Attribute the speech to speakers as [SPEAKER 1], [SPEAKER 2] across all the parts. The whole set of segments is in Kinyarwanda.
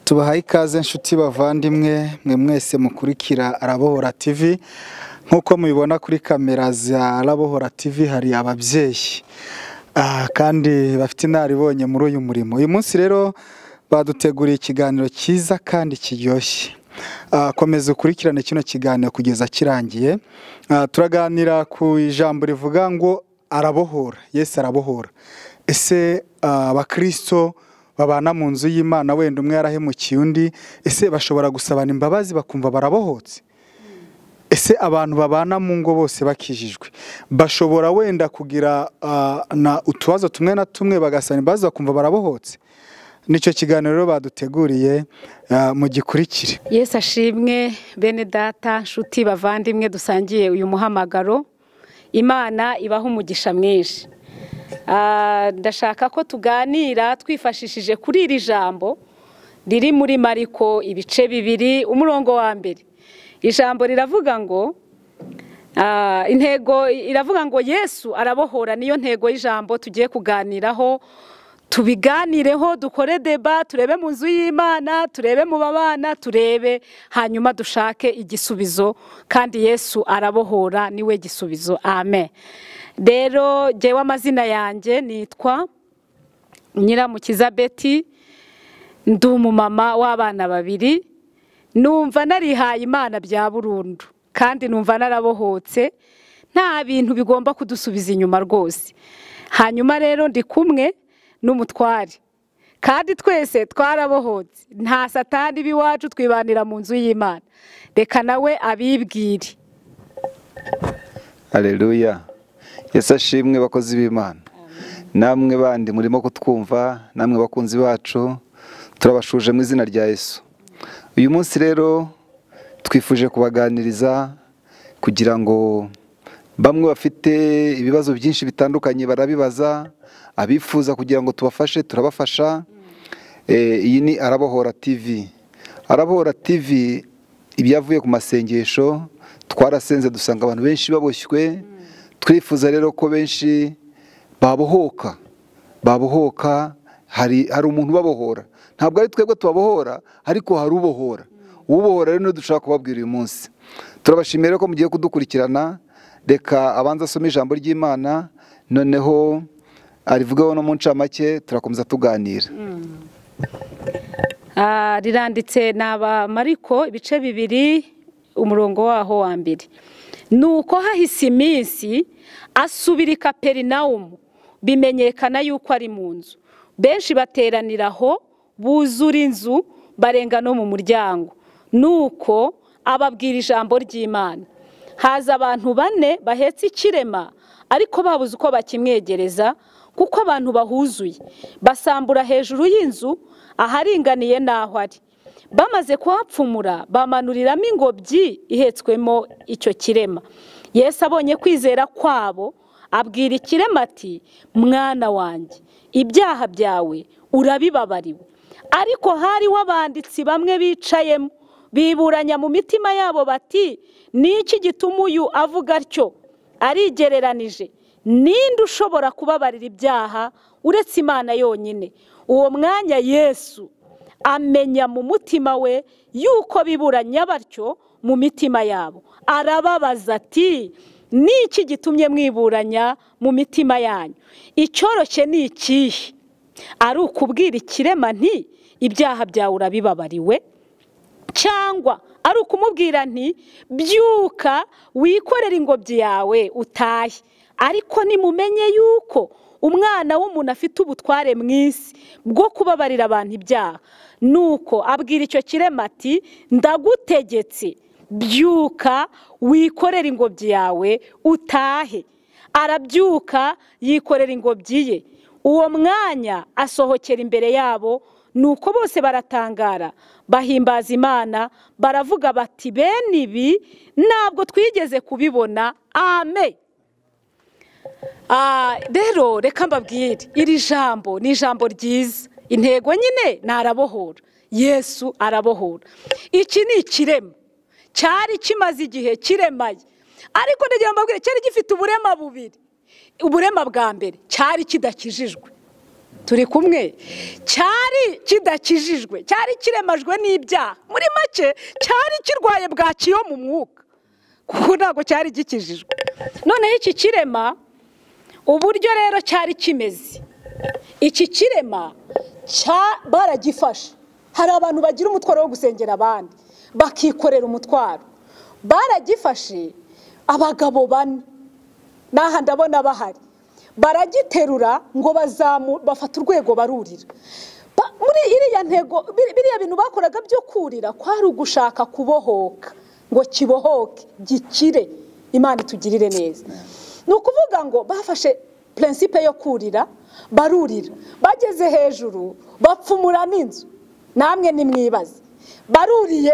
[SPEAKER 1] Tubahaye ikaze nshuti bavandimwe mwe mwese mukurikira Arabohora TV. Nkuko mubibona kuri kamera za Arabohora TV hari ababyeyi kandi bafite inararibonye muri uyu murimo. Uyu munsi rero baduteguriye ikiganiro cyiza kandi kiryoshye. Komeza ukurikirane kino kiganiro kugeza kirangiye. Turaganira ku ijambo rivuga ngo arabohora, Yesu arabohora. Ese abakristo babana mu nzu y'Imana wenda umwe yarahemukiye undi, ese bashobora gusabana imbabazi bakumva barabohotse? Ese abantu babana mu ngo bose bakijijwe bashobora wenda kugira na utubazo tumwe na tumwe bagasana imbabazi bakumva barabohotse? Nicyo kiganiro rero baduteguriye mu gikurikire.
[SPEAKER 2] Yesu ashimwe bene data nshuti bavandimwe dusangiye uyu muhamagaro. Imana ibaha umugisha mwinshi. Ndashaka ko tuganira twifashishije kuri iri jambo riri muri Mariko ibice 2 umurongo wa 1. Ijambo riravuga ngo intego iravuga ngo Yesu arabohora. Niyo ntego y'ijambo tugiye kuganiraho. Tubiganireho, dukore deba, turebe mu nzu y'Imana, turebe mu babana, turebe hanyuma dushake igisubizo, kandi Yesu arabohora niwe gisubizo. Amen. Rero jewe amazina yanjye nitwa Nyiramukiza Betty, ndi umumama w'abana babiri. Numva narihaye Imana bya burundu kandi numva narabohotse, nta bintu bigomba kudusubiza inyuma rwose. Hanyuma rero ndi kumwe n'umutware kandi twese twarabohotse, nta satani biwacu, twibanira mu nzu y'Imana. Reka nawe abibwire.
[SPEAKER 3] Haleluya. Yesu ashimwe bakozi b'Imana. Namwe bandi murimo kutwumva, namwe bakunzi bacu, turabashuje mu izina rya Yesu. Uyu munsi rero twifuje kubaganiriza kugira ngo bamwe bafite ibibazo byinshi bitandukanye barabibaza, abifuza kugira ngo tubafashe turabafasha. Iyi ni Arabohora TV. Arabohora TV ibyavuye ku masengesho twarasenze dusanga abantu benshi baboshywe. Twifuza rero ko benshi babohoka. Hari umuntu ubabohora, ntabwo ari twebwe tubabohora, ariko hari ubohora. Ubohora rero niwe dushaka kubabwira uyu munsi. Turabashimira ko mugiye kudukurikirana. Reka abanza asome ijambo ry'Imana, noneho arivugaho no mu ncamake turakomeza tuganira.
[SPEAKER 2] Riranditse naba Mariko ibice 2 umurongo waho wa 2. Nuko hahise iminsi asubira i Kaperinawumu, bimenyekana yuko ari mu nzu. Benshi bateraniraho buzura inzu barenga no mu muryango. Nuko ababwira ijambo ry'Imana. Haza abantu 4 bahetse ikirema, ariko babuze uko bakimwegereza kuko abantu bahuzuye. Basambura hejuru y'inzu aharinganiye naho ari. Bamaze kuhapfumura bamanuriramo ingobyi ihetswemo icyo kirema. Yesu abonye kwizera kwabo abwira ikirema ati, mwana wanjye, ibyaha byawe urabibabariwe. Ariko hari wabanditsi bamwe bicayemo biburanya mu mitima yabo bati, niki gituma uyu avuga atyo? Arigereranije, ninde ushobora kubabarira ibyaha uretse Imana yonyine? Uwo mwanya Yesu amenya mu mutima we yuko biburanya batyo mu mitima yabo, arababaza ati, niki gitumye mwiburanya mu mitima yanyu? Icyoroshye ni ikihe? Ari ukubwira ikirema nti ibyaha byawe urabibabariwe, cyangwa ari ukumubwira nti byuka wikorere ingobyi yawe utahe? Ariko nimumenye yuko umwana w'umuntu afite ubutware mu isi bwo kubabarira abantu ibyaha. Nuko abwira icyo kirema ati, ndagutegetse, byuka wikorere ingobyi yawe utahe. Arabyuka yikorera ingobyi ye. Uwo mwanya asohokera imbere yabo. Nuko bose baratangara bahimbaza Imana, baravuga bati, bene ibi ntabwo twigeze kubibona. Amen. Rero reka mbabwire, iri jambo ni ijambo ryiza. Intego nyine ni arabohora. Yesu arabohora. Iki ni ikirema cyari kimaze igihe kiremaye, ariko ndagira mbabwire cyari gifite uburema bubiri. Uburema bwa mbere cyari kidakijijwe. Turi kumwe. Cyari kidakijijwe, cyari kiremajwe n'ibyaha. Muri make cyari kirwaye bwakiyo mu mwuka, kuko ntabwo cyari gikijijwe. Noneho iki kirema uburyo rero cyari kimeze, iki kirema baragifashe. Hari abantu bagira umutwaro wo gusengera abandi bakikorera umutwaro. Baragifashe abagabo bane, n'aha ndabona bahari, baragiterura ngo bafate urwego barurira. Muri iriya ntego, biriya bintu bakoraga byo kurira kwari ugushaka kubohoka, ngo kibohoke gikire, Imana itugirire neza. Ni ukuvuga ngo bafashe principe yo kurira, barurira, bageze hejuru bapfumura n'inzu. Namwe nimwibaze, baruriye,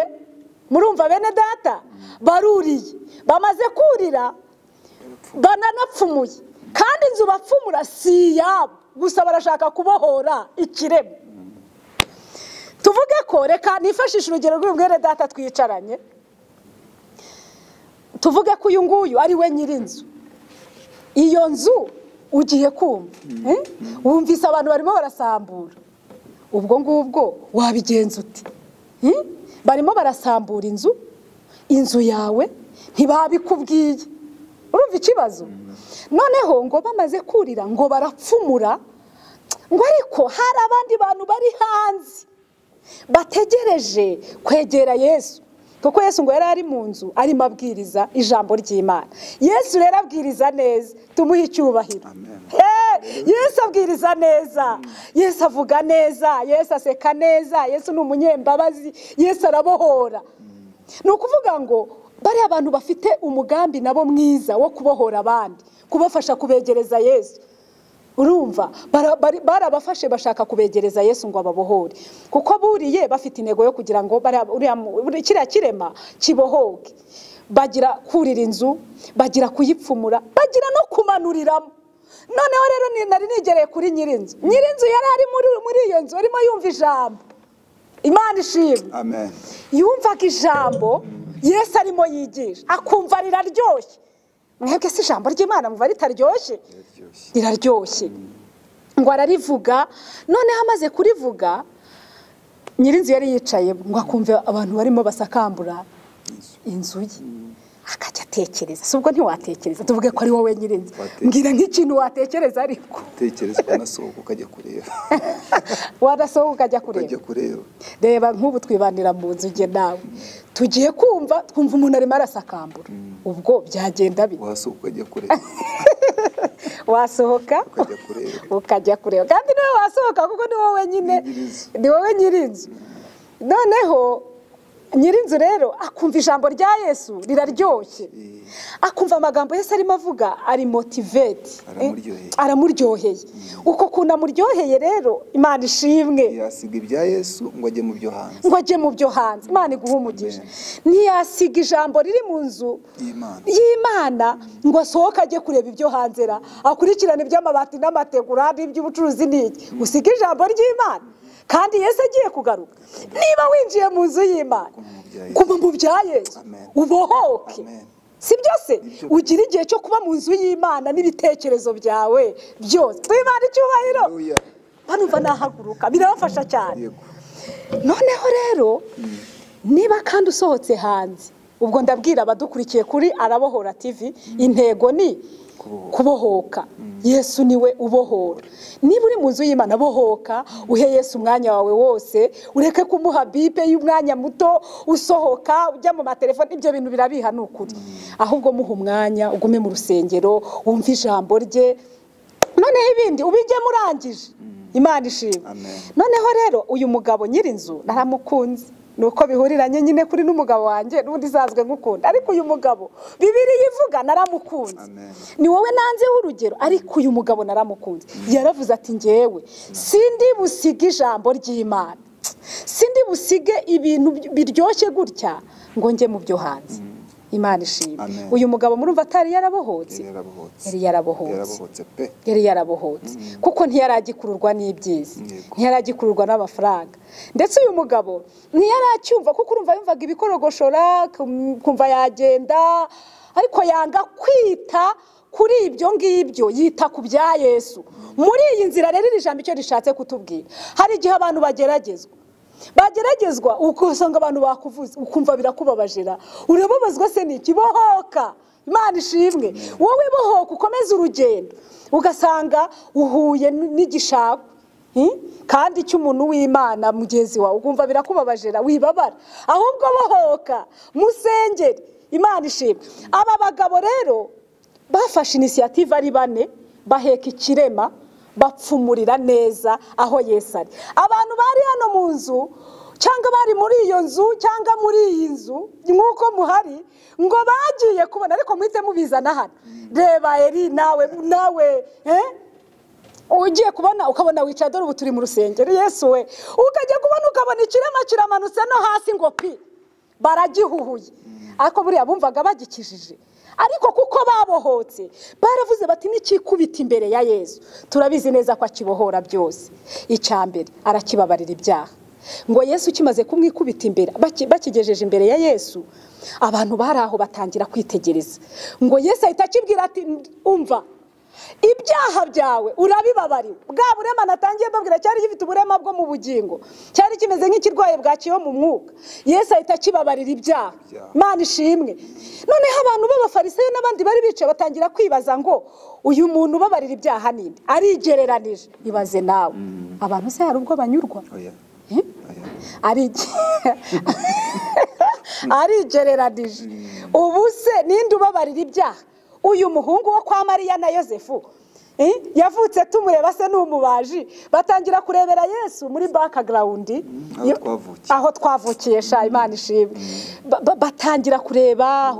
[SPEAKER 2] murumva bene data, baruriye, bamaze kurira bananapfumuye, kandi inzu bapfumura si iyabo gusa, barashaka kubohora ikirema. Tuvuge ko, reka nifashishe urugero rw'umwere data twicaranye, tuvuge ko uyu nguyu ari we nyir'inzu. Iyo nzu ugiye kumva, wumvise abantu barimo barasambura, ubwo ngubwo wabigenza uti? Barimo barasambura inzu, inzu yawe ntibabikubwiye. Urumva ikibazo? Noneho ngo bamaze kurira ngo barapfumura, ngo ariko hari abandi bantu bari hanze bategereje kwegera Yesu, kuko Yesu ngo yari ari mu nzu arimo abwiriza ijambo ry'Imana. Yesu rero abwiriza neza, tumuhe icyubahiro. Yesu abwiriza neza, Yesu avuga neza, Yesu aseka neza, Yesu ni umunyembabazi, Yesu arabohora. Ni ukuvuga ngo bari abantu bafite umugambi nabo mwiza wo kubohora abandi, kubafasha kubegereza Yesu. Urumva barabafashe bashaka kubegereza Yesu ngo ababohore, kuko buriye bafite intego yo kugira ngo kiriya kirema kibohoke. Bagira kurira inzu, bagira kuyipfumura, bagira no kumanuriramo. Noneho rero nari nigereye kuri nyirinzu. Nyirinzu yari ari muri iyo nzu arimo yumva ijambo. Imana ishimwe.
[SPEAKER 3] Amen.
[SPEAKER 2] Yumvaga ijambo Yesu arimo yigisha, akumva riraryoshye. Mwebwe si ijambo ry'Imana muva ritaryoshye? Riraryoshye. Ngo ararivuga, noneho amaze kurivuga nyirinzu yari yicaye ngo akumve abantu barimo basakambura inzu ye, akajya atekereza. Si ubwo ntiwatekereza, tuvuge ko ari wowe nyirinzu, mbwira nk'ikintu watekereza. Ariko
[SPEAKER 3] tekereza ukanasohoka ukajya kureba.
[SPEAKER 2] Wanasohoka ukajya kureba. Reba nk'ubu twibanira mu nzu njye nawe, tugiye kumva twumva umuntu arimo arasakambura, ubwo byagenda bite?
[SPEAKER 3] Wasohoka ukajya kureba.
[SPEAKER 2] Wasohoka ukajya kureba, kandi niwe wasohoka kuko ni wowe nyine, ni wowe nyirinzu. Noneho nyirinzu rero akumva ijambo rya Yesu riraryoshye, akumva amagambo Yesu arimo avuga ari motivate, aramuryoheye. Uko kuntu amuryoheye rero, Imana ishimwe,
[SPEAKER 3] yasiga ibya Yesu ngo ajye mu byo hanze,
[SPEAKER 2] ngo ajye mu byo hanze. Imana iguhe umugisha. Ntiyasiga ijambo riri mu nzu y'Imana ngo asohoke ajye kureba ibyo hanze, ra akurikirane iby'amabati n'amategura n'iby'ubucuruzi n'iki. Usiga ijambo ry'Imana, kandi Yesu agiye kugaruka. Niba winjiye mu nzu y'Imana, kuba mu bya Yesu, ubohoke. Si byose ugira igihe cyo kuba mu nzu y'Imana n'ibitekerezo byawe byose. Twimana icyubahiro. Banumva nahaguruka, birabafasha cyane. Noneho rero niba kandi usohotse hanze, ubwo ndabwira abadukurikiye kuri Arabohora TV, intego ni kubohoka. Yesu niwe ubohora. Niba uri mu nzu y'Imana, bohoka, uhe Yesu umwanya wawe wose, ureke kumuha bipe y'umwanya muto usohoka ujya mu matelefone, ibyo bintu birabiha nukuri. Ahubwo muha umwanya, ugume mu rusengero, wumve ijambo rye. Noneho ibindi ubijye murangije. Imana ishimwe. Noneho rero uyu mugabo nyirinzu naramukunze. Nuko bihuriranye nyine kuri n'umugabo wanjye n'undi sanzwe ngukunda, ariko uyu mugabo Bibiliya ivuga naramukunze. Ni wowe nanzeho urugero, ariko uyu mugabo naramukunze. Yaravuze ati ngewe sindi busige ijambo ry'Imana, sindi busige ibintu biryoshye gutya ngo njye mu byo hanze. Imana ishimwe. Uyu mugabo murumva atari yarabohotse? Yari yarabohotse pe. Yari yarabohotse kuko ntiyaragikururwa n'ibyiza, ntiyaragikururwa n'amafaranga. Ndetse uyu mugabo ntiyaracyumva, kuko urumva yumvaga ibikorogoshora, kumva yagenda, ariko yanga kwita kuri ibyo ngibyo, yita ku bya Yesu. Muri iyi nzira rero iri jambo icyo rishatse kutubwira, hari igihe abantu bageragezwa ugasanga abantu bakuvuze ukumva birakubabajira, urababazwa se niki? Bohoka, Imana ishimwe, wowe bohoka ukomeze urugendo. Ugasanga uhuye n'igishako kandi cy'umuntu w'Imana mugenzi wawe, ukumva birakubabajira, wibabara, ahubwo bohoka musengere, Imana ishimwe. Aba bagabo rero bafashe initiative ari bane, baheka ikirema, bapfumurira neza aho Yesu ari. Abantu bari hano mu nzu cyangwa bari muri iyo nzu cyangwa muri iyi nzu nk'uko muhari, ngo bagiye kubona, ariko muhite mubizana hano. Reba Eri, nawe ugiye kubona ukabona wicaye, dore ubu turi mu rusengero, Yesu we, ukajya kubona ukabona ikirema kiramanutse no hasi ngo pi, baragihuhuye. Ariko buriya bumvaga bagikijije, ariko kuko babohotse baravuze bati nikikubita imbere ya Yesu, turabizi neza ko akibohora byose. Icya mbere arakibabarira ibyaha. Ngo Yesu kimaze kumwikubita imbere, bakigejeje imbere ya Yesu, abantu bari aho batangira kwitegereza. Ngo Yesu ahita akibwira ati umva, ibyaha byawe urabibabariwe. Bwa burema natangiye mbabwira cyari gifite uburema bwo mu bugingo, cyari kimeze nk'ikirwaye bwaciye mu mwuka. Yesu ahita akibabarira ibyaha. Imana ishimwe. Noneho abantu b'abafarisayo n'abandi bari bicaye batangira kwibaza ngo uyu muntu ubabarira ibyaha ninde? Arigereranije. Ibaze nawe, abantu se hari ubwo banyurwa? Arigereranije. Ubu se ninde ubabarira ibyaha? Uyu muhungu wo kwa Mariya na Yosefu yavutse tumureba se n'umubaji. Batangira kurebera Yesu muri background aho twavukiye, sha Imana ishimwe. Batangira kureba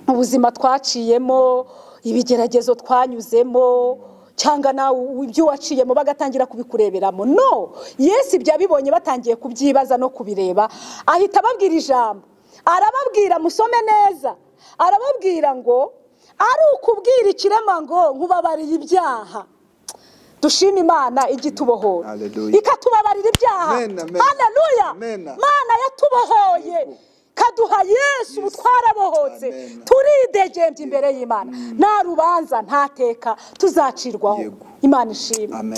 [SPEAKER 2] ubuzima twaciyemo, ibigeragezo twanyuzemo, cyangwa nawe ibyo waciyemo, bagatangira kubikureberamo. No, Yesu ibyo abibonye batangiye kubyibaza no kubireba, ahita ababwira ijambo. Arababwira musome neza, arababwira ngo ari ukubwira ikirema ngo nkubabariye ibyaha. Dushima Imana igitubohora, ikatubabarira ibyaha. Haleluya! Mana yatubohoye, kaduha Yesu, twarabohotse, turidegembye imbere y'Imana, nta rubanza nta teka tuzacirwaho. Imana ishimwe.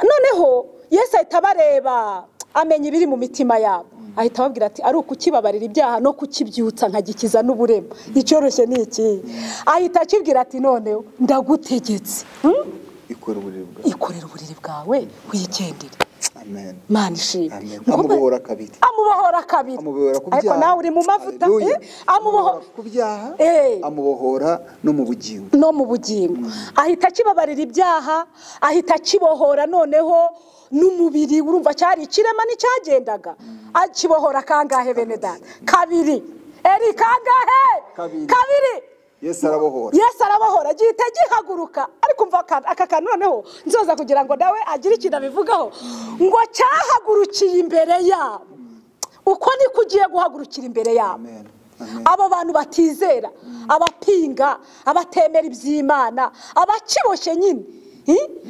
[SPEAKER 2] Noneho Yesu ahita abareba, amenya ibiri mu mitima yabo, ahita ababwira ati ari ukukibabarira ibyaha no kukibyutsa nkagikiza n'uburema, icyoroshye ni iki? Ahita akibwira ati noneho ndagutegetse, ikorera uburiri bwawe wigendere.
[SPEAKER 3] Amen.
[SPEAKER 2] Imana ishimwe.
[SPEAKER 3] Amubohora kabiri.
[SPEAKER 2] Amubohora kabiri. Ariko nawe uri mu mavuta. Amubohora
[SPEAKER 3] ku byaha, amubohora no mu bugingo.
[SPEAKER 2] No mu bugingo. Ahita akibabarira ibyaha, ahita akibohora noneho n'umubiri. Urumva cyari ikirema n'icyagendaga. Akibohora kangahe bene data? Kabiri. Eri kangahe? Kabiri.
[SPEAKER 3] Yesu arabohora.
[SPEAKER 2] Yesu arabohora, gihita gihaguruka. Ariko umva aka kantu noneho nzoza kugira ngo nawe agire ikintu abivugaho, ngo cyahagurukiye imbere yabo. Uko niko ugiye guhagurukira imbere yabo. Abo bantu batizera, abapinga, abatemera iby'Imana, abakiboshye nyine,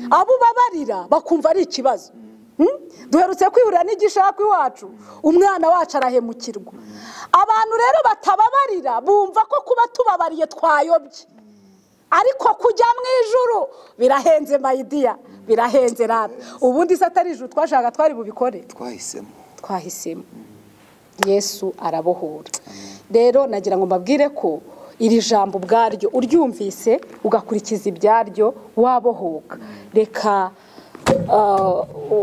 [SPEAKER 2] abo babarira bakumva ari ikibazo. Duherutse kwihurira n'igishaka iwacu, umwana wacu arahemukirwa. Abantu rero batababarira bumva ko kuba tubabariye twayobye, ariko kujya mu ijuru birahenze mayidiya, birahenze rata. Ubundi se atari ijuru twashaka twari bubikore, twahisemo. Yesu arabohora. Rero nagira ngo mbabwire ko iri jambo ubwaryo uryumvise ugakurikiza ibyaryo wabohoka. Reka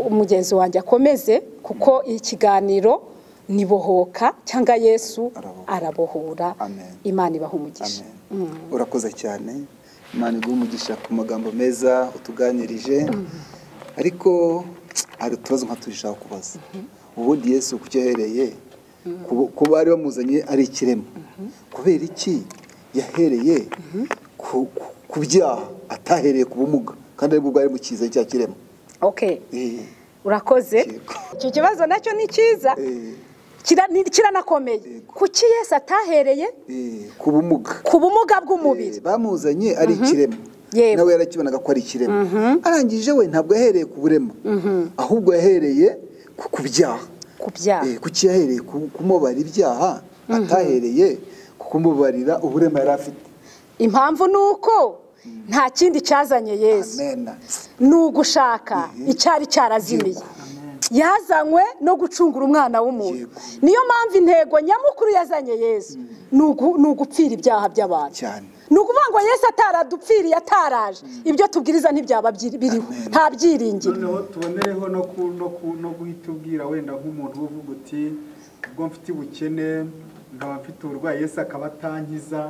[SPEAKER 2] umugenzi wanjye akomeze, kuko ikiganiro ni bohoka cyangwa Yesu arabohora. Imana ibaha umugisha.
[SPEAKER 3] Urakoze cyane, Imana iguhe umugisha ku magambo meza utuganirije. Ariko hari utubazo nka turishaka kubaza. Ubundi Yesu kuki yahereye kuba ari bamuzanye ari ikirema? Kubera iki yahereye ku byaha atahereye ku bumuga, kandi ari bwo bwari mukiza cya kirema?
[SPEAKER 2] Okay. Urakoze. Icyo kibazo nacyo ni cyiza, kiranakomeye. Kuki Yesu atahereye
[SPEAKER 3] ku bumuga,
[SPEAKER 2] ku bumuga bw'umubiri?
[SPEAKER 3] Bamuzanye ari ikirema, nawe yarakibonaga ko ari ikirema. Arangije we ntabwo yahereye ku burema, ahubwo yahereye ku byaha. Kuki yahereye kumubarira ibyaha atahereye kumubarira uburema yari afite?
[SPEAKER 2] Impamvu ni uko nta kindi cyazanye Yesu, ni ugushaka icyari cyarazimiye. Yazanywe no gucungura umwana w'umuntu. Niyo mpamvu intego nyamukuru yazanye Yesu ni ugupfira ibyaha by'abantu. Ni ukuvuga ngo Yesu ataradupfiriye, ataraje, ibyo tubwiriza ntibyaba biriho, nta byiringiro.
[SPEAKER 1] Noneho tubonereho no guhita ubwira wenda nk'umuntu uvuga uti ubwo mfite ubukene nkaba mfite uburwayi Yesu akaba atankiza,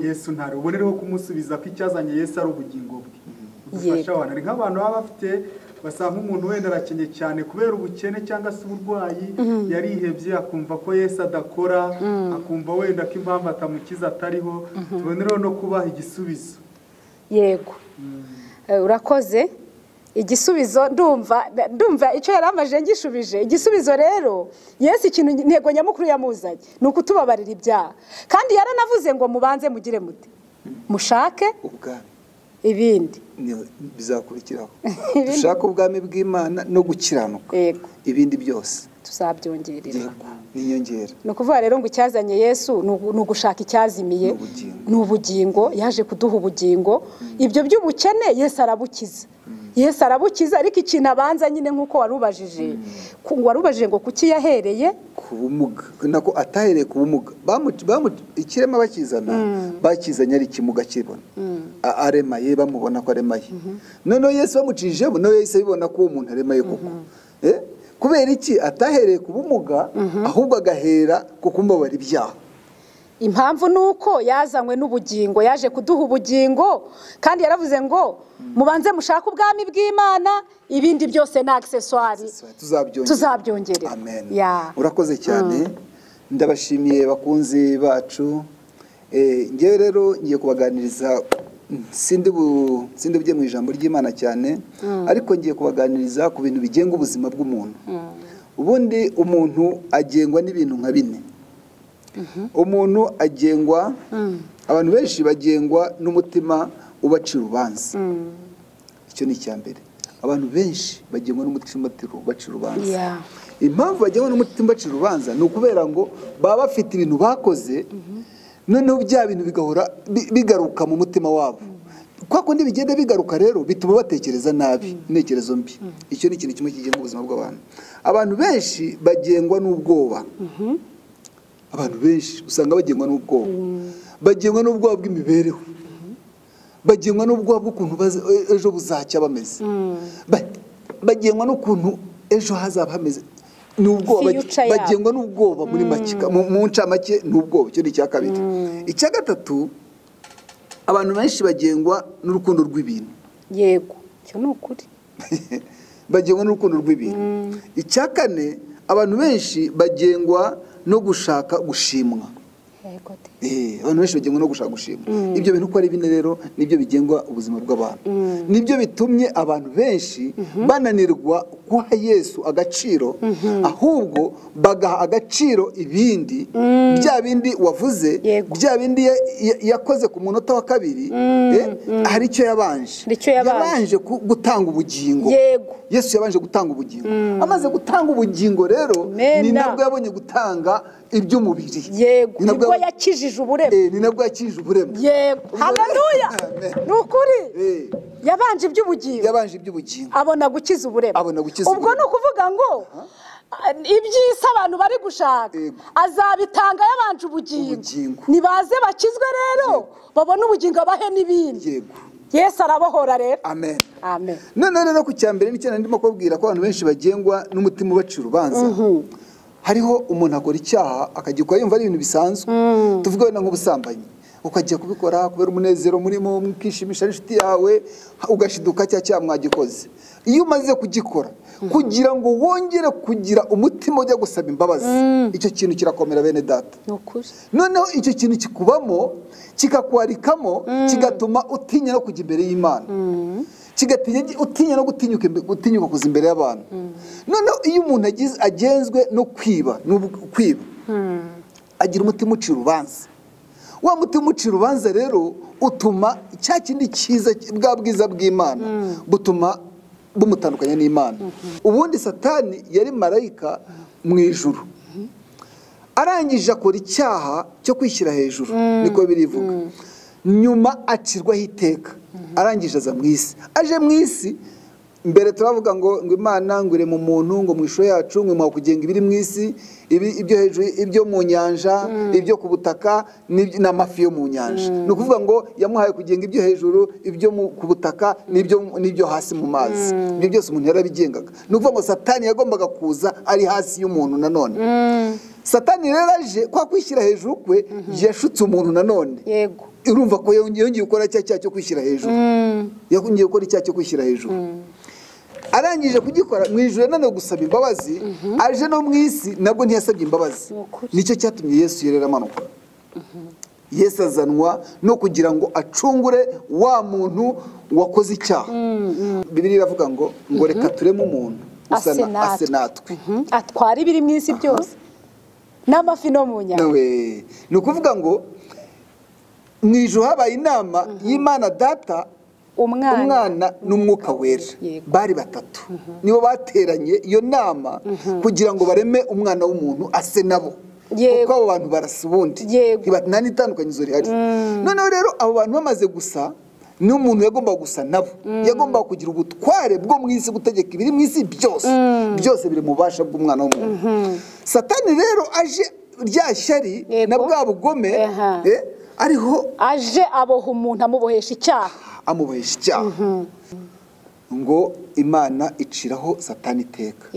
[SPEAKER 1] Yesu ntari, ubonereho kumusubiza ko icyazanye Yesu ari ubugingo bwe. Udufasha abantu ari nk'abantu baba bafite basanga nk'umuntu wenda arakenye cyane kubera ubukene cyangwa se uburwayi, yarihebye akumva ko Yesu adakora, akumva wenda ko impamvu atamukiza atariho. Tubonereho no kubaha igisubizo.
[SPEAKER 2] Yego, urakoze. Igisubizo ndumva icyo yaramaje ngishubije. Igisubizo rero, Yesu ikintu intego nyamukuru yamuzanye ni ukutubabarira ibyaha, kandi yaranavuze ngo mubanze mugire mute, mushake
[SPEAKER 3] ubwami,
[SPEAKER 2] ibindi
[SPEAKER 3] bizakurikiraho. Dushaka ubwami bw'Imana no gukiranuka, ibindi byose
[SPEAKER 2] tuzabyongerera.
[SPEAKER 3] N'inyongera.
[SPEAKER 2] Ni ukuvuga rero ngo icyazanye Yesu ni ugushaka icyazimiye, ni ubugingo. Yaje kuduha ubugingo. Ibyo by'ubukene Yesu arabukiza, Yesu arabukiza. Ariko ikintu abanza nyine nk'uko warubajije, warubajije ngo kuki yahereye
[SPEAKER 3] ku bumuga, nako atahereye ku bumuga. Ikirema bakizana, bakizanye ari ikimuga kibona, aremaye, bamubona ko aremaye. Noneho Yesu bamucijemo, nawe yahise abibona ko uwo muntu aremaye koko. Kubera iki atahereye ku bumuga, ahubwo agahera ku kumubabara ibyaha?
[SPEAKER 2] Impamvu ni uko yazanywe n'ubugingo, yaje kuduha ubugingo, kandi yaravuze ngo mubanze mushake ubwami bw'Imana, ibindi byose ni accessoire, tuzabyongerera.
[SPEAKER 3] Amen. Urakoze cyane, ndabashimiye bakunzi bacu. Ngewe rero ngiye kubaganiriza, sindi bujye mu ijambo ry'Imana cyane, ariko ngiye kubaganiriza ku bintu bigenga ubuzima bw'umuntu. Ubundi umuntu agengwa n'ibintu nka bine. Umuntu agengwa, abantu benshi bagengwa n'umutima ubaca urubanza. Icyo ni icya mbere. Abantu benshi bagengwa n'umutima ubaca urubanza. Impamvu bagengwa n'umutima ubaca urubanza ni ukubera ngo baba bafite ibintu bakoze, noneho bya bintu bigahora bigaruka mu mutima wabo. Kwa kundi bigenda bigaruka rero bituma batekereza nabi, intekerezo mbi. Icyo ni ikintu kimwe kigenga ubuzima bw'abantu. Abantu benshi bagengwa n'ubwoba. Abantu benshi usanga bagengwa n'ubwoba. Bagengwa n'ubwoba bw'imibereho. Bagengwa n'ubwoba bw'ukuntu ejo buzacya bameze. Bagengwa n'ukuntu ejo hazaba hameze. N'ubwoba, bagengwa n'ubwoba muri make, mu ncamake n'ubwoba. Icyo ni icya kabiri. Icya gatatu, abantu benshi bagengwa n'urukundo rw'ibintu.
[SPEAKER 2] Yego, cyo ni ukuri.
[SPEAKER 3] Bagengwa n'urukundo rw'ibintu. Icya kane, abantu benshi bagengwa no gushaka gushimwa. Abantu benshi bagengwa no gushaka gushimwa. Ibyo bintu uko ari bine rero nibyo bigengwa ubuzima bw'abantu. Nibyo bitumye abantu benshi bananirwa guha Yesu agaciro, ahubwo bagaha agaciro ibindi, bya bindi wavuze, bya bindi yakoze ku munota wa kabiri. Hari icyo yabanje. Yabanje gutanga ubugingo. Yesu yabanje gutanga ubugingo. Amaze gutanga ubugingo rero ni nabwo yabonye gutanga iby'umubiri.
[SPEAKER 2] Yego, nibwo yakijije uburema.
[SPEAKER 3] Ni nabwo yakijije uburema.
[SPEAKER 2] Yego, haleluya. Ni ukuri. Yabanje iby'ubugingo.
[SPEAKER 3] Yabanje iby'ubugingo.
[SPEAKER 2] Abona gukiza uburema. Ubwo ni ukuvuga ngo iby'isi abantu bari gushaka azabitanga yabanje ubugingo. Nibaze bakizwe rero babone ubugingo bahe n'ibindi. Yesu arabohora rero.
[SPEAKER 3] Amen.
[SPEAKER 2] Amen.
[SPEAKER 3] None rero ku cyambere n'icyo ndimo kubabwira ko abantu benshi bagengwa n'umutima ubaca urubanza. Hariho umuntu akora icyaha akagikora yumva ari ibintu bisanzwe. Tuvuge wenda nk'ubusambanyi, ukajya kubikora kubera umunezero murimo, mukishimisha n'inshuti yawe, ugashiduka cya cyaha mwagikoze. Iyo umaze kugikora, kugira ngo wongere kugira umutima ujya gusaba imbabazi, icyo kintu kirakomera bene data. Noneho icyo kintu kikubamo, kikakwarikamo, kigatuma utinya no kujya imbere y'Imana. Kigatinya utinya no gutinyuka kuza imbere y'abantu. Noneho iyo umuntu agenzwe no kwiba, agira umutima ucira urubanza. Wa mutima ucira urubanza rero utuma cya kindi cyiza bwa bwiza bw'Imana butuma bumutandukanya n'Imana. Ubundi Satani yari marayika mu ijuru. Arangije akora icyaha cyo kwishyira hejuru, niko birivuga. Nyuma acirwaho iteka, arangije aza mu isi. Aje mu isi, mbere turavuga ngo Imana ngo irema umuntu ngo mu ishusho yacu, ngo imuha kugenga ibiri mu isi, ibyo hejuru, ibyo mu nyanja, ibyo ku butaka n'amafi yo mu nyanja. Ni ukuvuga ngo yamuhaye kugenga ibyo hejuru, ibyo ku butaka n'ibyo hasi mu mazi. Ibyo byose umuntu yarabigengaga. Ni ukuvuga ngo Satani yagombaga kuza ari hasi y'umuntu nanone. Satani rero aje kwa kwishyira hejuru kwe, yashutse umuntu nanone.
[SPEAKER 2] Yego.
[SPEAKER 3] Urumva ko yongeye gukora cya cyaha cyo kwishyira hejuru. Yongeye gukora icyaha cyo kwishyira hejuru. Arangije kugikora mu ijuru none gusaba imbabazi, aje no mu isi nabwo ntiyasabye imbabazi. Nicyo cyatumye Yesu yerera amanuka. Yesu azanwa no kugira ngo acungure wa muntu wakoze icyaha. Bibiliya iravuga ngo reka tureme umuntu usa ase natwe,
[SPEAKER 2] atwara ibiri mu isi byose n'amafi no mu nyanja.
[SPEAKER 3] Ni ukuvuga ngo mu ijuru habaye inama y'Imana Data, umwana n'umwuka wera, bari batatu nibo bateranye iyo nama kugira ngo bareme umwana w'umuntu ase nabo, kuko abo bantu barasa ubundi nta n'itandukanyirizo rihari. Noneho rero abo bantu bamaze gusa, n'umuntu yagomba gusa nabo, yagomba kugira ubutware bwo mu isi, gutegeka ibiri mu isi byose, byose biri mu bubasha bw'umwana w'umuntu. Satani rero aje rya shyari na bwa bugome, ariho
[SPEAKER 2] aje aboha umuntu amubohesha icyaha,
[SPEAKER 3] amubohesha icyaha. Ngo Imana iciraho Satani iteka,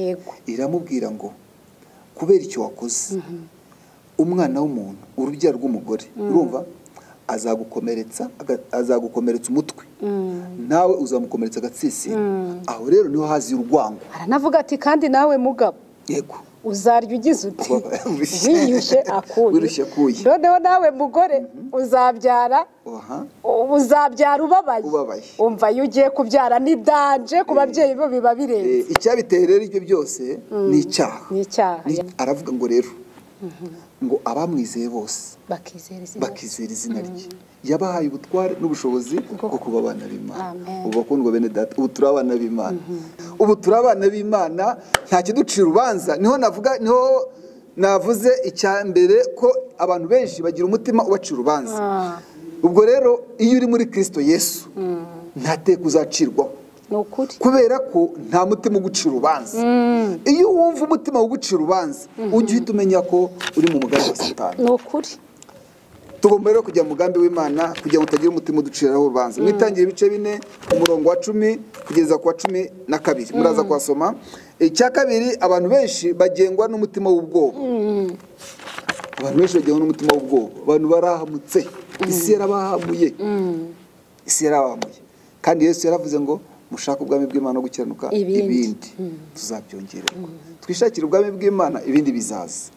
[SPEAKER 3] iramubwira ngo kubera icyo wakoze, umwana w'umuntu, urubyaro rw'umugore, urumva azagukomeretsa, azagukomeretsa umutwe, nawe uzamukomeretsa agatsitsino. Aho rero niho hazi urwango.
[SPEAKER 2] Aranavuga ati kandi nawe mugabo,
[SPEAKER 3] yego,
[SPEAKER 2] uzarya ugize uti wiyushye akuye, noneho nawe mugore uzabyara, uzabyara ubabaye. Umva iyo ugiye kubyara ni danje ku babyeyi bo biba birenze.
[SPEAKER 3] Icyabiteye rero ibyo byose ni icyaha. Aravuga ngo rero ngo abamwizeye bose bakizera izina rye, yabahaye ubutware n'ubushobozi bwo kuba abana b'Imana. Ubu bakundwa bene data, ubu turi abana b'Imana. Ubu turi abana b'Imana, nta kiducira urubanza. Niho navuga, niho navuze icya mbere ko abantu benshi bagira umutima ubacira urubanza. Ubwo rero iyo uri muri Kristo Yesu, nta teka uzacirwaho. Kubera ko nta mutima ugucira urubanza. Iyo wumva umutima ugucira urubanza, ujye uhita umenya ko uri mu mugambi wa Satani.
[SPEAKER 2] Ni ukuri.
[SPEAKER 3] Tugomba rero kujya mu mugambi w'Imana kugira ngo utagira umutima uduciraho urubanza. Mwitangira ibice 4 umurongo wa 10 kugeza ku wa 12, muraza kuhasoma. Icya kabiri, abantu benshi bagengwa n'umutima w'ubwoba. Abantu benshi bagengwa n'umutima w'ubwoba. Abantu barahamutse, isi yarabahamuye, isi yarabahamuye. Kandi Yesu yaravuze ngo mushaka ubwami bw'Imana no gukiranuka, ibindi tuzabyongererwa. Twishakire ubwami bw'Imana, ibindi bizaza.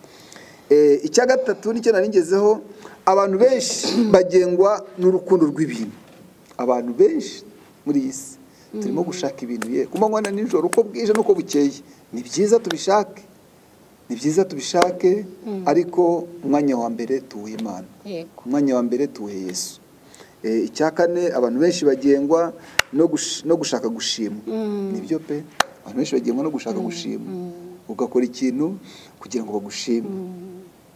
[SPEAKER 3] Icya gatatu nicyo naringezeho, abantu benshi bagengwa n'urukundo rw'ibintu. Abantu benshi muri iyi si turimo gushaka ibintu, ye ku manywa na nijoro, uko bwije n'uko bukeye. Ni byiza tubishake, ni byiza tubishake, ariko umwanya wa mbere tuwuhe Imana, umwanya wa mbere tuwuhe Yesu. Icya kane, abantu benshi bagengwa no gushaka gushimwa. Nibyo pe, abantu benshi bagengwa no gushaka gushimwa. Ugakora ikintu kugira ngo bagushime,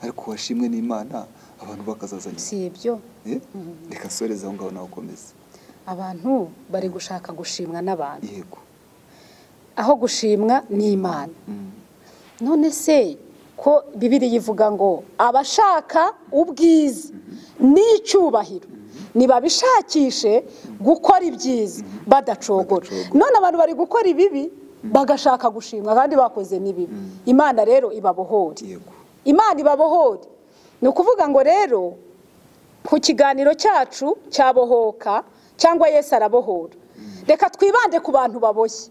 [SPEAKER 3] ariko washimwe n'Imana abantu bakazazanya.
[SPEAKER 2] Si ibyo.
[SPEAKER 3] Reka nsoreze aho ngaho nawe ukomeze.
[SPEAKER 2] Abantu bari gushaka gushimwa n'abantu.
[SPEAKER 3] Yego.
[SPEAKER 2] Aho gushimwa n'Imana. None se ko Bibiliya ivuga ngo abashaka ubwiza n'icyubahiro nibabishakishe gukora ibyiza badacogora. None abantu bari gukora ibibi bagashaka gushimwa kandi bakoze n'ibibi. Imana rero ibabohore. Imana ibabohore. Ni ukuvuga ngo rero ku kiganiro cyacu cyabohoka cyangwa Yesu arabohora, reka twibande ku bantu baboshye.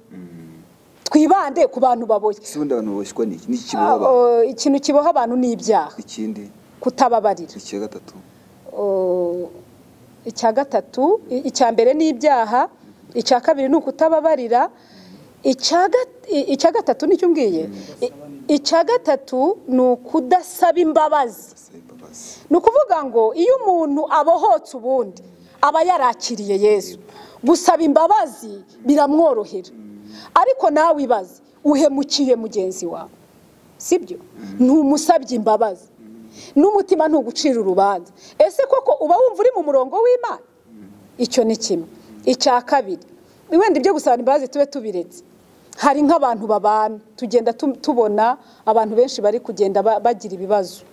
[SPEAKER 2] Twibande ku bantu baboshye.
[SPEAKER 3] Si ubundi abantu baboshywa n'iki? N'iki kiboha abantu?
[SPEAKER 2] Ikintu kiboha abantu ni ibyaha.
[SPEAKER 3] Ikindi?
[SPEAKER 2] Kutababarira.
[SPEAKER 3] Icya gatatu?
[SPEAKER 2] Icya gatatu, icya mbere ni ibyaha, icya kabiri ni ukutababarira, icya gatatu nicyo umbwiye? Icya gatatu ni ukudasaba imbabazi. Ni ukuvuga ngo iyo umuntu abohotse ubundi aba yarakiriye Yesu, gusaba imbabazi biramworohera. Ariko nawe ibaze, uhemukiye mugenzi wawe, sibyo? Ntumusabye imbabazi, N'umutima ntugucira urubanza. Ese koko uba wumva uri mu murongo w'Imana? Icyo ni kimwe. Icya kabiri, wenda ibyo gusaba imbabazi tube tubiretse. Hari nk'abantu babana, tugenda tubona abantu benshi bari kugenda bagira ibibazo.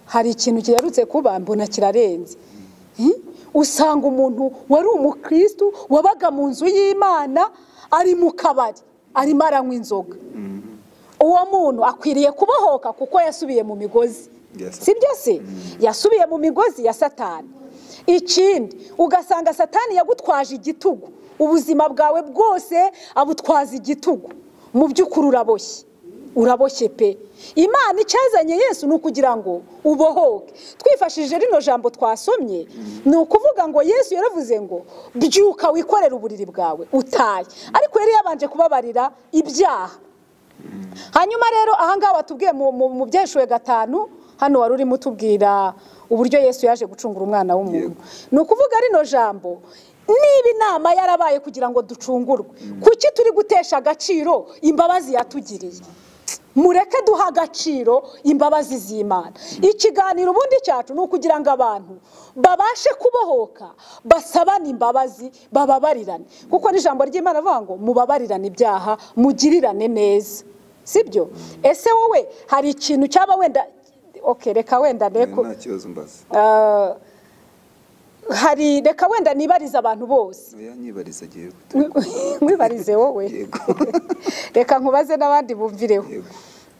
[SPEAKER 2] Hari ikintu kiherutse kuba mbona kirarenze. Usanga umuntu wari umukristo wabaga mu nzu y'Imana ari mu kabari, arimo aranywa inzoga. Uwo muntu akwiriye kubohoka kuko yasubiye mu migozi. Si byo se? Yasubiye mu migozi ya Satani. Ikindi, ugasanga Satani yagutwaje igitugu, ubuzima bwawe bwose abutwaza igitugu. Mu by'ukuri uraboshye, uraboshye pe. Imana icyazanye Yesu ni ukugira ngo ubohoke. Twifashishije rino jambo twasomye, ni ukuvuga ngo Yesu yaravuze ngo byuka wikorere uburiri bwawe utaye. Ariko yari yabanje kubabarira ibyaha. Hanyuma rero ahangaha watubwiye mu Byahishwe 5, hano wari urimo utubwira uburyo Yesu yaje gucungura umwana w'umuntu. Ni ukuvuga rino jambo, niba inama yarabaye kugira ngo ducungurwe, kuki turi gutesha agaciro imbabazi yatugiriye? Mureke duha agaciro imbabazi z'Imana. Ikiganiro ubundi cyacu ni ukugira ngo abantu babashe kubohoka, basabane imbabazi, bababarirane. Kuko n'ijambo ry'Imana rivuga ngo mubabarirane ibyaha, mugirirane neza. Sibyo? Ese wowe hari ikintu cyaba wenda, okay, reka wenda ndeko
[SPEAKER 3] nta kibazo mbaza.
[SPEAKER 2] Hari reka wenda nibariza abantu bose.
[SPEAKER 3] Oya, nyibariza giye.
[SPEAKER 2] Mwibarize wowe. Reka nkubaze n'abandi bumvireho.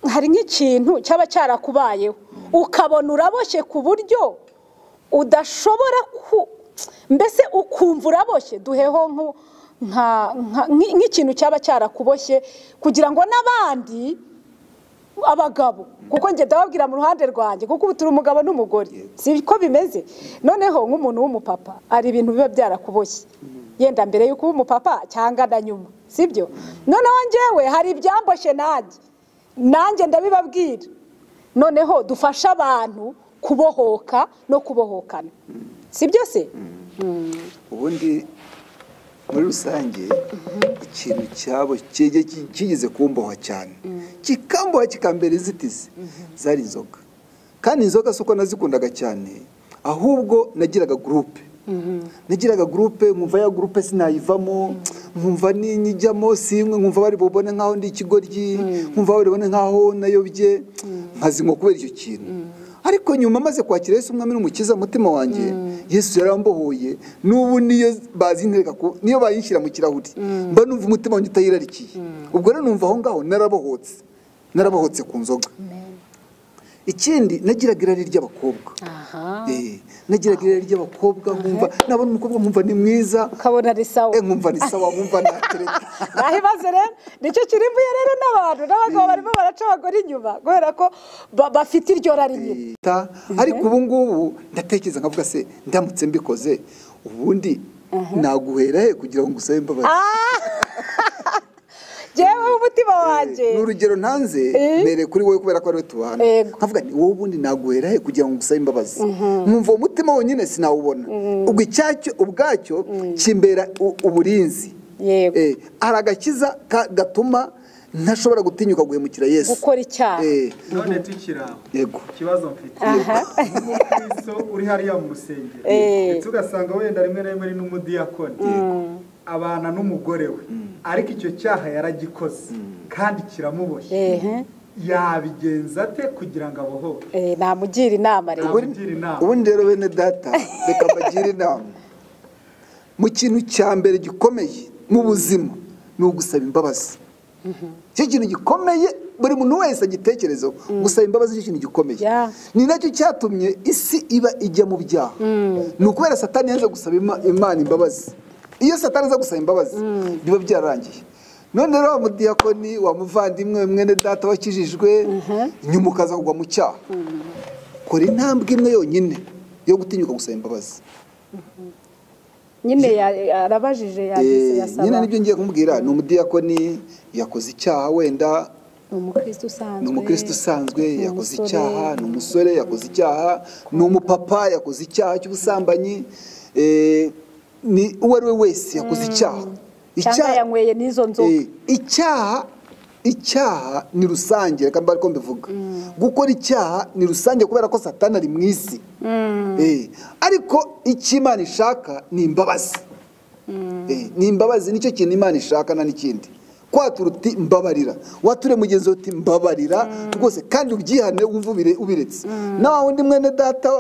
[SPEAKER 2] Hari nk'ikintu cyaba cyarakubayeho ukabona uraboshye ku buryo udashobora ku mbese ukumva uraboshye, duheho nk'ikintu cyaba cyarakuboshye kugira ngo n'abandi abagabo, kuko njye ndababwira mu ruhande rwanjye, kuko ubu turi umugabo n'umugore, siko bimeze. Noneho nk'umuntu w'umupapa ari ibintu biba byarakuboshye, yenda mbere y'uko uba umupapa cyangwa na nyuma, sibyo? Noneho njyewe hari ibyamboshye nanjye ndabibabwira. Noneho dufasha abantu kubohoka no kubohokana, sibyo se?
[SPEAKER 3] Ubundi muri rusange ikintu cyabo kigeze kumboha cyane, kikamboha kikambera inzitizi, zari inzoga. Kandi inzoga siko nazikundaga cyane, ahubwo nagiraga groupe. Nagiraga groupe, nkumva ya groupe sinayivamo, nkumva ninyijyamo simwe, nkumva bari bubone nkaho ndi ikigoryi, nkumva bari bubone nkaho nayobye, nkazinywa kubera icyo kintu. Ariko nyuma maze kwakira Yesu umwami n'umukiza mutima wanjye, Yesu yarambohoye. N'ubu niyo bazintereka ko niyo bayinshyira mu kirahuri, mba numva umutima wanjye utayirarikiye. Ubwo rero numva aho ngaho narabohotse, narabohotse ku nzoga. Ikindi nagiraga irari ry'abakobwa. Nagiraga irari ry'abakobwa, nkumva nabona umukobwa nkumva ni mwiza,
[SPEAKER 2] ukabona ari sawa,
[SPEAKER 3] nkumva ni sawa, nkumva natereta.
[SPEAKER 2] Nahibaze rero nicyo kirimbuye rero n'abantu n'abagabo barimo baraca abagore inyuma kubera ko bafite iryo rari nyine.
[SPEAKER 3] Ariko ubu ngubu ndatekereza nkavuga se ndamutse mbikoze ubundi naguhera he kugira ngo ngusabe imbabazi?
[SPEAKER 2] Jewe umutima wanjye
[SPEAKER 3] ni urugero ntanze mbere kuri wowe kubera ko ari we tubana, nkavuga nti wowe ubundi naguhera he kugira ngo ngusabe imbabazi? Nkumva umutima wonyine sinawubona. Ubwo icyacyo ubwacyo kimbera uburinzi. Hari agakiza gatuma ntashobora gutinyuka guhemukira Yesu,
[SPEAKER 2] gukora icyaha.
[SPEAKER 1] None tukiraho,
[SPEAKER 3] yego,
[SPEAKER 1] ikibazo mfite umukristo uri hariya mu rusengero, ndetse ugasanga wenda rimwe na rimwe ari n'umudiyakoni, abana n'umugore we, ariko icyo cyaha yaragikoze kandi kiramuboshye, yabigenza ate kugira ngo abohoke?
[SPEAKER 2] Namugira inama rero.
[SPEAKER 3] Ubundi rero bene data, reka mbagire inama. Mu kintu cya mbere gikomeye mu buzima ni ugusaba imbabazi. Icyo kintu gikomeye buri muntu wese agitekerezaho, gusaba imbabazi ni ikintu gikomeye. Ni nacyo cyatumye isi iba ijya mu byaha. Ni ukubera Satani yanze gusaba Imana imbabazi. Iyo Satani aza gusaba imbabazi biba byararangiye. None rero wa mudiyakoni, wa muvandimwe, mwene data wakijijwe, nyuma ukaza kugwa mu cyaha, kora intambwe imwe yonyine yo gutinyuka gusaba imbabazi.
[SPEAKER 2] Nyine arabajije yagize yasaba.
[SPEAKER 3] Nyine nibyo ngiye kumubwira, ni umudiyakoni yakoze icyaha, wenda
[SPEAKER 2] ni
[SPEAKER 3] umukristo usanzwe yakoze icyaha, ni umusore yakoze icyaha, ni umupapa yakoze icyaha cy'ubusambanyi, ni uwo ari we wese yakoze icyaha.
[SPEAKER 2] Cyangwa yanyweye n'izo nzoga.
[SPEAKER 3] Icyaha Icyaha ni rusange, reka mba ariko mbivuga. Gukora icyaha ni rusange kubera ko Satani ari mu isi. Ariko icyo Imana ishaka ni imbabazi. Ni imbabazi, nicyo kintu Imana ishaka nta n'ikindi. Kwatura uti mbabarira, wature mugenzi uti mbabarira rwose, kandi ubyihane wumve ubiretse. Na wundi mwene data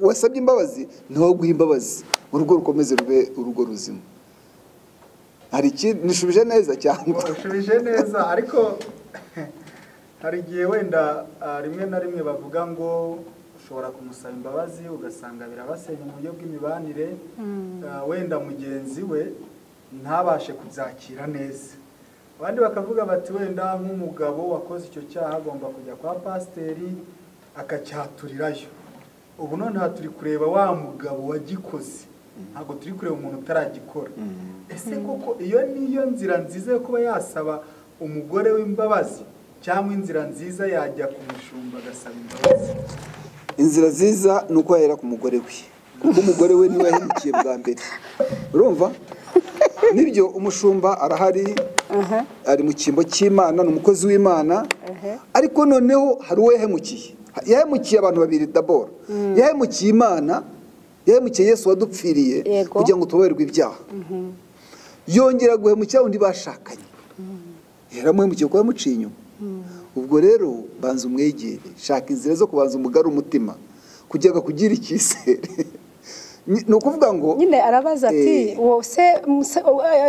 [SPEAKER 3] wasabye imbabazi niwe guha imbabazi, urugo rukomeze rube urugo ruzima. Hari ikindi nishubije neza cyangwa
[SPEAKER 1] ushubije neza, ariko hari igihe wenda rimwe na rimwe bavuga ngo ushobora kumusaba imbabazi ugasanga birabasenya mu buryo bw'imibanire, wenda mugenzi we ntabashe kubyakira neza. Abandi bakavuga bati wenda nk'umugabo wakoze icyo cyaha agomba kujya kwa pasiteri akacyaturirayo. Ubu noneho turi kureba wa mugabo wagikoze, ntabwo turi kureba umuntu utaragikora. Ese koko iyo niyo nzira nziza yo kuba yasaba umugore w'imbabazi, cyangwa inzira nziza yajya ku mushumba agasaba imbabazi?
[SPEAKER 3] Inzira nziza ni uko yahera ku mugore we, kuko umugore we niwe yahemukiye bwa mbere. Urumva? Nibyo, umushumba arahari, ari mu cyimbo cy'Imana, ni umukozi w'Imana, ariko noneho hari uwo yahemukiye. Yahemukiye abantu babiri d'abord. Yahemukiye Imana, yahemukiye Yesu wadupfiriye kugira ngo tubabarirwe ibyaha. Yongera guhemukira undi bashakanye. Yaramuhemukiye kuko yamuciye inyuma. Ubwo rero banza umwegere, shaka inzira zo kubanza umugara umutima kugira ngo akugire icyizere. Ni ukuvuga ngo
[SPEAKER 2] nyine arabaza ati uwo se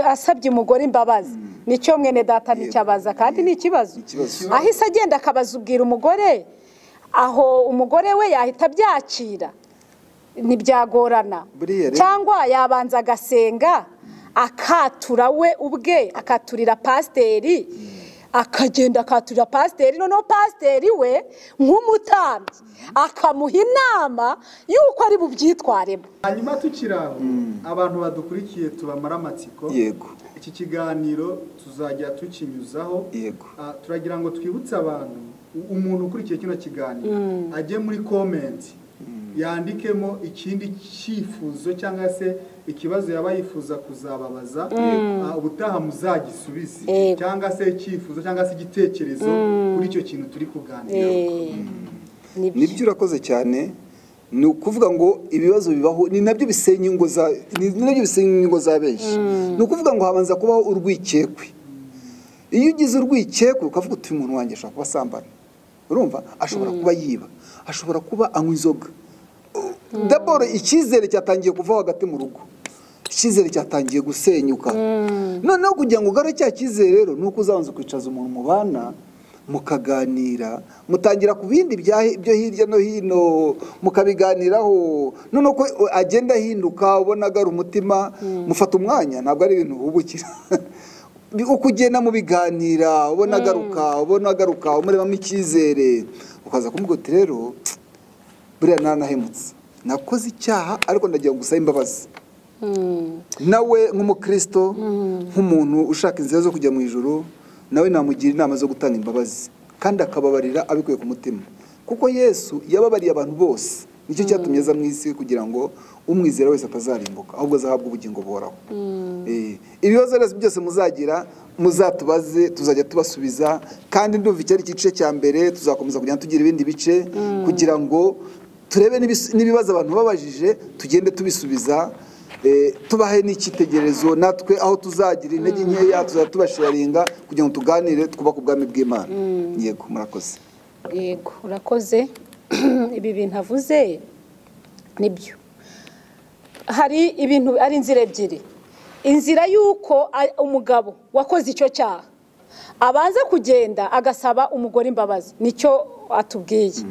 [SPEAKER 2] asabye umugore imbabazi, nicyo mwene data nicyabaza, kandi ni ikibazo. Ahise agenda akabaza ubwira umugore, aho umugore we yahita abyakira ntibyagorana, cyangwa yabanza agasenga akatura we ubwe, akaturira pasiteri, akagenda akaturira pasiteri, noneho pasiteri we nk'umutambyi akamuha inama y'uko ari bubyitwaremo.
[SPEAKER 1] Hanyuma tukiri aho, abantu badukurikiye tubamara amatsiko.
[SPEAKER 3] Yego.
[SPEAKER 1] Iki kiganiro tuzajya tukinyuzaho.
[SPEAKER 3] Yego.
[SPEAKER 1] Turagira ngo twibutse abantu, umuntu ukurikiye kino kiganiro ajye muri comment yandikemo ikindi cyifuzo cyangwa se ikibazo yaba yifuza kuzababaza, ubutaha muzagisubize, cyangwa se icyifuzo cyangwa se igitekerezo kuri icyo kintu turi kuganira.
[SPEAKER 3] Nibyo, urakoze cyane. Ni ukuvuga ngo ibibazo bibaho ni nabyo bisenya ingo za, ni nabyo bisenya ingo za benshi. Ni ukuvuga ngo habanza kubaho urwikekwe. Iyo ugize urwikekwe ukavuga uti umuntu wanjye ashobora kuba asambana, urumva ashobora kuba yiba, ashobora kuba anywa inzoga, d'abord icyizere cyatangiye kuva hagati mu rugo, icyizere cyatangiye gusenyuka. Noneho kugira ngo ugarure cya cyizere rero ni uko uzabanza kwicaza umuntu mubana, mukaganira, mutangira ku bindi byo hirya no hino mukabiganiraho, noneho ko agenda ahinduka ubona agara umutima, mufata umwanya, ntabwo ari ibintu uhubukira. Uko ugenda mubiganira ubona agaruka, ubona agaruka, umurebamo icyizere, ukaza kumubwira uti rero buriya nanahemutse, nakoze icyaha ariko ndagira ngo ngusabe imbabazi. Nawe nk'umukristo, nk'umuntu ushaka inzira zo kujya mu ijuru, nawe namugira inama zo gutanga imbabazi kandi akababarira abikuye ku mutima, kuko Yesu yababariye abantu bose. Nicyo cyatumye aza mu isi, kugira ngo umwizera wese atazarimbuka ahubwo azahabwa ubugingo buhoraho. Ibibazo byose muzagira muzatubaze, tuzajya tubasubiza, kandi ndumva icyo ari igice cya mbere, tuzakomeza kugenda tugira ibindi bice kugira ngo turebe n'ibibazo abantu babajije tugende tubisubiza, tubahe n'icyitegererezo natwe aho tuzagira intege nkeya tuzajya tubasharinga kugira ngo tuganire twubake ubwami bw'Imana. Yego, murakoze.
[SPEAKER 2] Yego, urakoze. Ibi bintu avuze nibyo. Hari ibintu ari inzira ebyiri. Inzira y'uko umugabo wakoze icyo cyaha abanza kugenda agasaba umugore imbabazi, nicyo atubwiye.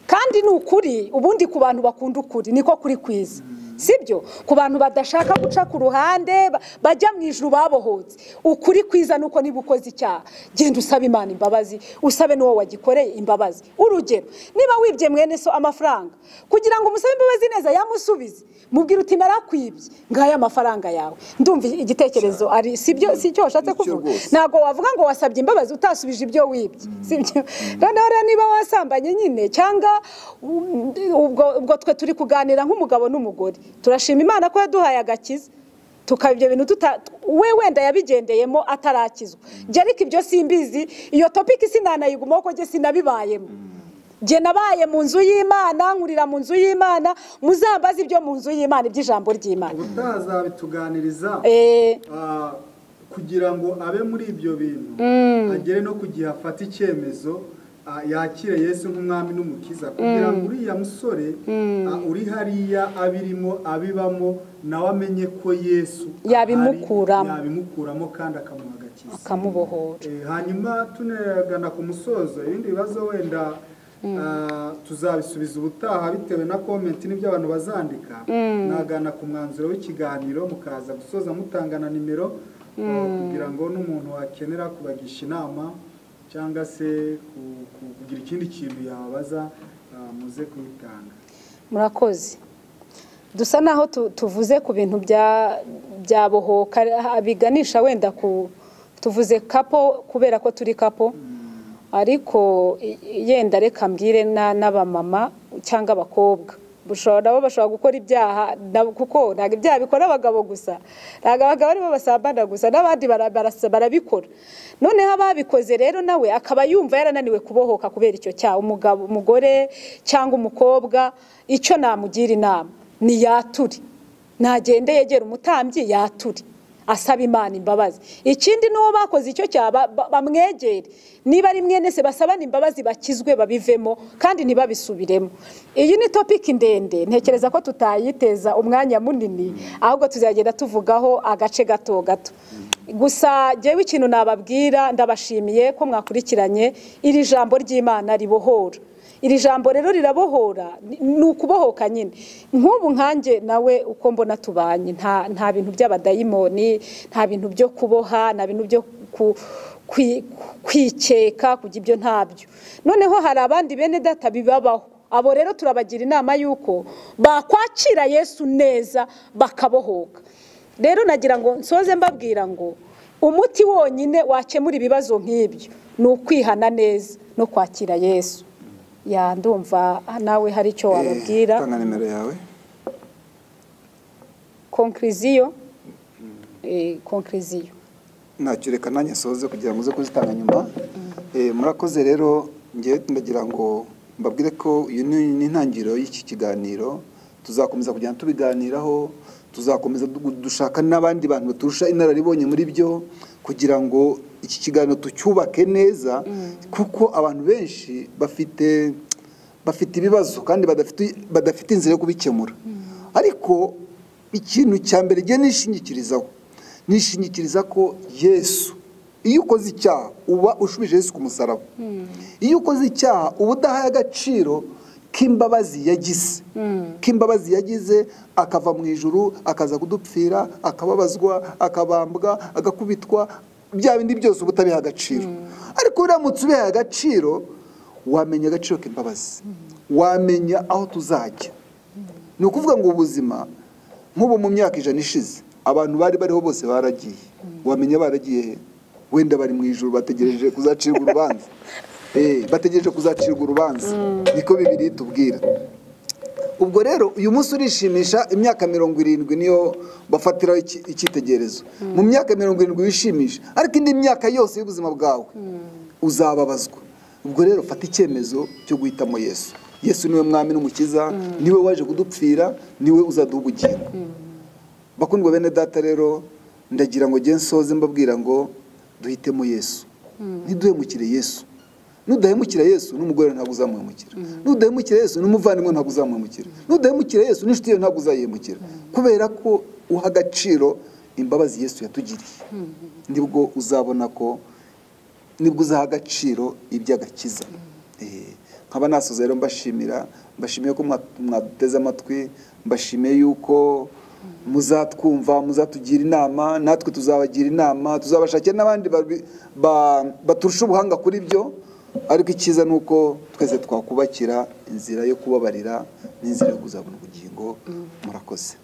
[SPEAKER 2] Kandi ni ukuri, ubundi ku bantu bakunda ukuri niko kuri kwiza, sibyo? Ku bantu badashaka guca ku ruhande bajya mu ijuru babohotse, ukuri kwiza nuko niba ukoze icyaha genda usaba Imana imbabazi, usabe n'uwo wagikoreye imbabazi. Urugero, niba wibye mwene so amafaranga, kugira ngo umusabe imbabazi neza yamusubize, mubwira uti narakwibye, ngaya amafaranga yawe. Ndumva igitekerezo ari sibyo, si cyo washatse kuvuga. Ntabwo wavuga ngo wasabye imbabazi utasubije ibyo wibye, sibyo? Noneho rero niba wasambanye nyine, cyangwa ubwo twe turi kuganira nk'umugabo n'umugore, turashima Imana ko yaduhaye agakiza. Tukaba ibyo bintu we wenda yabigendeyemo atarakizwa. Njye ariko ibyo simbizi, iyo topic sinanayigumaho ko njye sinabibayemo. Njye nabaye mu nzu y'Imana, nkurira mu nzu y'Imana, muzambaze ibyo mu nzu y'Imana, iby'ijambo ry'Imana.
[SPEAKER 1] Ubutazabituganiriza kugira ngo abe muri ibyo bintu agere no kugihe afata icyemezo yakire Yesu nk'umwami n'umukiza, kugira ngo uriya musore uri hariya abirimo abibamo nawe amenye ko Yesu yabimukuramo kandi akamuha agakiza,
[SPEAKER 2] akamubohora.
[SPEAKER 1] Hanyuma tunagana ku musozo, ibindi bibazo wenda tuzabisubiza ubutaha bitewe na comment n'ibyo abantu bazandika. Nagana ku mwanzuro w'ikiganiro, mukaza gusoza mutangana nimero kugira ngo n'umuntu wakenera kubagisha inama cyangwa se kugira ikindi kintu yababaza muze kuyitanga.
[SPEAKER 2] Murakoze. Dusa naho tuvuze ku bintu bya bohoka biganisha wenda ku tuvuze kapo kubera ko turi kapo, ariko yenda reka mbwire n'abamama cyangwa abakobwa nabo bashobora gukora ibyaha, kuko ntabwo ibyaha bikora abagabo gusa, ntabwo abagabo aribo basambana gusa, n'abandi barabikora. Noneho ababikoze rero nawe akaba yumva yarananiwe kubohoka kubera icyo cyaha, umugabo, umugore cyangwa umukobwa, icyo namugira inama ni yature, nagende yegera umutambyi yature asaba Imana imbabazi. Ikindi n'uwo bakoze icyo cyaha bamwegere, niba ari mwene se basabana imbabazi bakizwe babivemo kandi ntibabisubiremo. Iyi ni topic ndende, ntekereza ko tutayiteza umwanya munini, ahubwo tuzagenda tuvugaho agace gato gato. Gusa jewe ikintu nababwira, ndabashimiye ko mwakurikiranye iri jambo ry'Imana ribohora. Iri jambo rero rirabohora, ni ukubohoka nyine. Nk'ubu nkanjye nawe uko mbona tubanye, nta bintu by'abadayimoni, nta bintu byo kuboha, nta bintu byo kwikeka, kujya ibyo ntabyo. Noneho hari abandi bene data bibabaho, abo rero turabagira inama yuko bakwakira Yesu neza bakabohoka. Rero nagira ngo nsoze mbabwira ngo umuti wonyine wakemura ibibazo nk'ibyo ni ukwihana neza no kwakira Yesu. Ya ndumva nawe hari icyo wababwira.
[SPEAKER 3] Tanga nimero yawe.
[SPEAKER 2] Conclusion. Conclusion.
[SPEAKER 3] Ntacyo reka nanjye soze kugira ngo uze kuzitanga nyuma. Murakoze rero, ngiye ndagira ngo mbabwire ko uyu ni intangiriro y'iki kiganiro, tuzakomeza kugenda tubiganiraho, tuzakomeza dushaka n'abandi bantu baturusha inararibonye muri byo kugira ngo iki kiganiro tucyubake neza, kuko abantu benshi bafite ibibazo kandi badafite inzira yo kubikemura. Ariko ikintu cya mbere giye nishingikirizaho, nishingikiriza ko Yesu, iyo ukoze icyaha uba ushubije Yesu ku musaraba. Iyo ukoze icyaha uba udahaye agaciro k'imbabazi yagize, k'imbabazi yagize akava mu ijuru akaza kudupfira, akababazwa, akabambwa, agakubitwa, bya bindi byose uba utabiha agaciro. Ariko uramutse ubihaye agaciro wamenya agaciro k'imbabazi, wamenya aho tuzajya. Ni ukuvuga ngo ubuzima nk'ubu mu myaka 100 ishize abantu bari bariho bose baragiye, wamenya baragiye wenda bari mu ijuru bategereje kuzacirwa urubanza. Bategereje kuzacirwa urubanza, niko Bibiliya itubwira. Ubwo rero uyu munsi urishimisha, imyaka 70 niyo bafatiraho icyitegererezo. Mu myaka 70 wishimisha, ariko indi myaka yose y'ubuzima bwawe uzababazwa. Ubwo rero fata icyemezo cyo guhitamo Yesu. Yesu niwe mwami n'umukiza, niwe waje kudupfira, niwe uzaduha ubugingo. Bakundwa bene data rero, ndagira ngo nge nsoze mbabwira ngo duhitemo Yesu, ntiduhemukire Yesu. Nudahemukira Yesu n'umugore ntabwo uzamuhemukira, nudahemukira Yesu n'umuvandimwe ntabwo uzamuhemukira, nudahemukira Yesu n'inshuti ye ntabwo uzayihemukira, kubera ko uha agaciro imbabazi Yesu yatugiriye. Nibwo uzabona ko, nibwo uzaha agaciro iby'agakiza. Nkaba nasoza rero mbashimira, mbashimiye ko mwaduteze amatwi, mbashimiye yuko muzatwumva, muzatugira inama, natwe tuzabagira inama, tuzabashakira n'abandi baturusha ubuhanga kuri byo. Ariko icyiza nuko twese twakubakira inzira yo kubabarira n'inzira yo kuzabona ubugingo. Murakoze.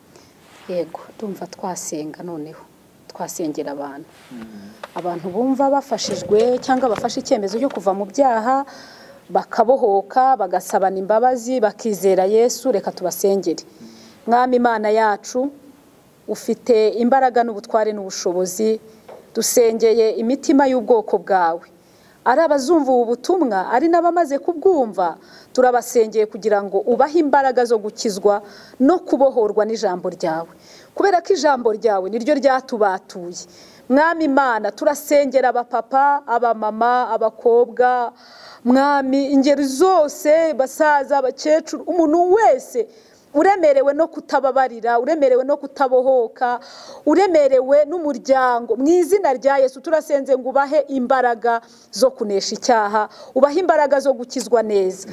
[SPEAKER 2] Yego, ndumva twasenga noneho, twasengera abantu. Abantu bumva bafashijwe cyangwa bafashe icyemezo cyo kuva mu byaha, bakabohoka, bagasabana imbabazi, bakizera Yesu, reka tubasengere. Mwami Imana yacu, ufite imbaraga n'ubutware n'ubushobozi. Dusengeye imitima y'ubwoko bwawe, ari abazumva ubu butumwa ari n'abamaze kubwumva, turabasengeye kugira ngo ubahe imbaraga zo gukizwa no kubohorwa n'ijambo ryawe, kubera ko ijambo ryawe niryo ryatubatuye. Mwami Imana, turasengera abapapa, abamama, abakobwa, Mwami ingeri zose, basaza, abakecuru, umuntu wese uremerewe no kutababarira, uremerewe no kutabohoka, uremerewe n'umuryango, mu izina rya Yesu turasenze ngo ubahe imbaraga zo kunesha icyaha, ubahe imbaraga zo gukizwa neza.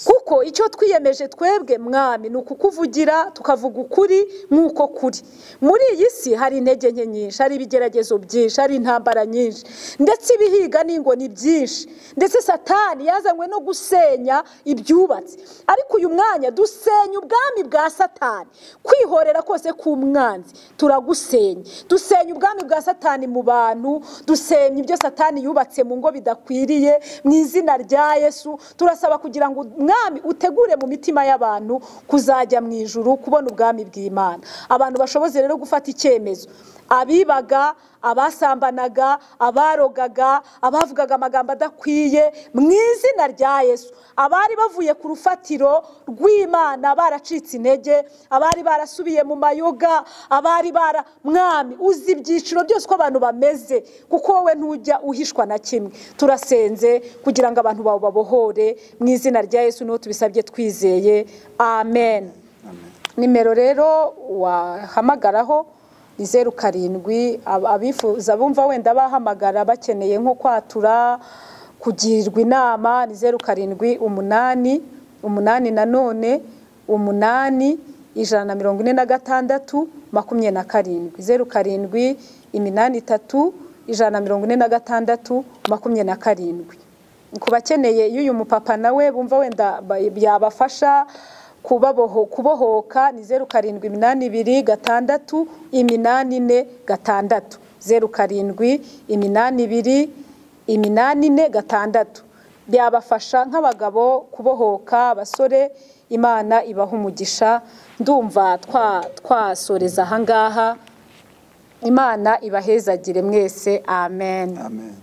[SPEAKER 2] Kuko icyo twiyemeje twebwe Mwami ni ukukuvugira, tukavuga ukuri nk'uko kuri. Muri iyi si hari intege nke nyinshi, hari ibigeragezo byinshi, hari intambara nyinshi, ndetse ibihiga n'ingoni byinshi, ndetse Satani yazanywe no gusenya ibyubatse. Ariko uyu mwanya dusenya ubwami bwa Satani, kwihorera kose k'umwanzi turagusenya. Dusenya ubwami bwa Satani mu bantu, dusenya ibyo Satani yubatse mu ngo bidakwiriye. Mu izina rya Yesu turasaba kugira ngo Mwami utegure mu mitima y'abantu kuzajya mu ijuru, kubona ubwami bw'Imana. Abantu bashoboze rero gufata icyemezo, abibaga, abasambanaga, abarogaga, abavugaga amagambo adakwiye, mu izina rya Yesu, abari bavuye ku rufatiro rw'Imana baracitse intege, abari barasubiye mu mayoga, abari bara, Mwami uzi ibyiciro byose uko abantu bameze, kuko wowe ntujya uhishwa na kimwe. Turasenze kugira ngo abantu bawe babohore, mu izina rya Yesu niho tubisabye twizeye, amen. Nimero rero wahamagaraho ni 07, abifuza bumva wenda bahamagara bakeneye nko kwatura, kugirwa inama, ni 07 8 8 nanone 8 146 27, 07 83 146 27. Ku bakeneye y'uyu mupapa nawe bumva wenda yabafasha kubohoka, ni 07 82 6 84 6, 07 82 84 6. Byabafasha nk'abagabo kubohoka, abasore. Imana ibaha umugisha. Ndumva twasoreza ahangaha. Imana ibahezagire mwese, amen.
[SPEAKER 1] Amen.